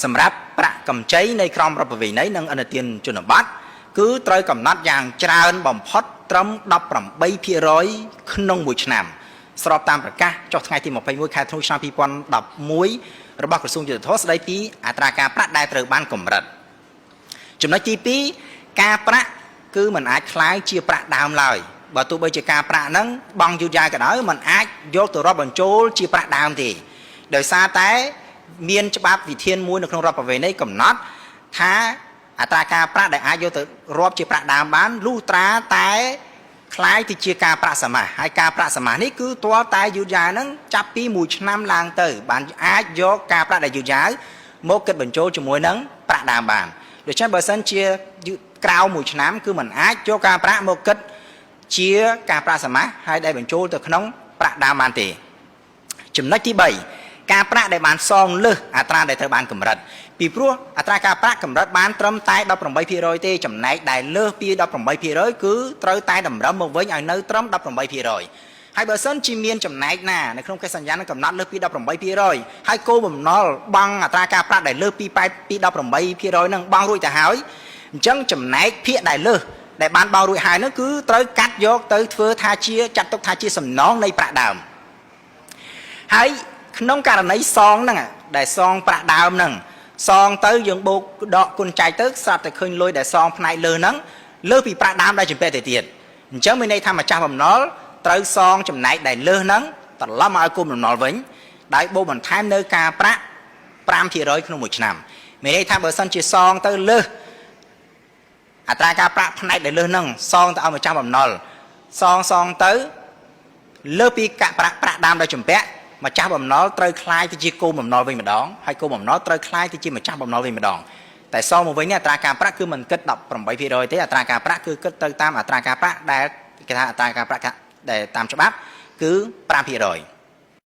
សម្រាប់ប្រាក់កម្ចីនៃក្រមរដ្ឋប្បវេណីនិងឥណទានជនបទគឺត្រូវកំណត់យ៉ាងច្រើនបំផុតត្រឹម18%ក្នុងមួយឆ្នាំស្របតាមប្រកាសចុះថ្ងៃទី21ខែធ្នូឆ្នាំ2011របស់ក្រសួងយុត្តិធម៌ស្ដីពីអត្រាការប្រាក់ដែលត្រូវបានកម្រិតចំណុចទី2ការប្រាក់គឺមិនអាចក្លាយជាប្រាក់ដើមឡើយបើទោះបីជាការប្រាក់ហ្នឹងបង់យឺតយ៉ាវក៏ដោយมันអាចយកទៅរាប់បញ្ចូលជាប្រាក់ដើមទេដោយសារតែមានច្បាប់វិធានមួយនៅក្នុងរដ្ឋប្បវេណីកំណត់ថាអត្រាការប្រាក់ដែលអាចយកទៅរាប់ជាប្រាក់ដើមបានលុះត្រាតែក្លាយទៅជាការប្រាក់សមាសហើយការប្រាក់សមាសនេះគឺទាល់តែយឺតយ៉ាវហ្នឹងចាប់ពី1ឆ្នាំឡើងទៅបានអាចយកការប្រាក់ដែលយឺតយ៉ាវមកគិតបញ្ចូលជាមួយនឹងប្រាក់ដើមបានដូច្នេះបើសិនជាក្រៅ1ឆ្នាំគឺมันអាចយកការប្រាក់មកគិតជាការប្រាក់សមាសហើយដែលបញ្ចូលទៅក្នុងប្រាក់ដើមបានទេចំណុចទី3ការប្រាក់ដែលបានសងលើសអត្រាដែលត្រូវបានកម្រិតពីព្រោះអត្រាការប្រាក់កម្រិតបានត្រឹមតែ18%ទេចំណែកដែលលើសពី18%គឺត្រូវតែតម្រឹមមកវិញឲ្យនៅត្រឹម18%ហើយបើសិនជាមានចំណែកណានៅក្នុងកិច្ចសន្យានឹងកំណត់លើសពី18%ហើយគោលបំណុលបង់អត្រាការប្រាក់ដែលលើសពី18%ហ្នឹងបង់រួចទៅហើយអញ្ចឹងចំណែកភាគដែលលើសដែលបានបង់រួចហើយនោះគឺត្រូវកាត់យកទៅធ្វើថាជាចាត់ទុកថាជាសំណងនៃប្រាក់ដើមហើយក្នុងករណីសងហ្នឹងដែលសងប្រាក់ដើមហ្នឹងសងទៅយើងបូកដកគុណចែកទៅស្រាប់តែឃើញលុយដែលសងផ្នែកលើហ្នឹងលើសពីប្រាក់ដើមដែលជំពាក់ទៅទៀតអញ្ចឹងមានន័យថាម្ចាស់បំណុលត្រូវសងចំណែកដែលលើសហ្នឹងត្រឡប់មកឲ្យគុំបំណុលវិញដោយបូកបន្ថែមនៅការប្រាក់5%ក្នុងមួយឆ្នាំមានន័យថាបើសិនជាសងទៅលើសអត្រាការប្រាក់ផ្នែកដែលលើសហ្នឹងសងទៅឲ្យម្ចាស់បំណុលសងសងទៅលើសពីកាក់ប្រាក់ប្រាក់ដើមដែលជំពាក់ម្ចាស់បំណុលត្រូវក្លាយទៅជាគោលបំណុលវិញម្ដងហើយគោលបំណុលត្រូវក្លាយទៅជាម្ចាស់បំណុលវិញម្ដងតែសងមកវិញនេះអត្រាការប្រាក់គឺមិនគិត18%ទេអត្រាការប្រាក់គឺគិតទៅតាមអត្រាការប្រាក់ដែលគេថាអត្រាការប្រាក់ដែលតាមច្បាប់គឺ5%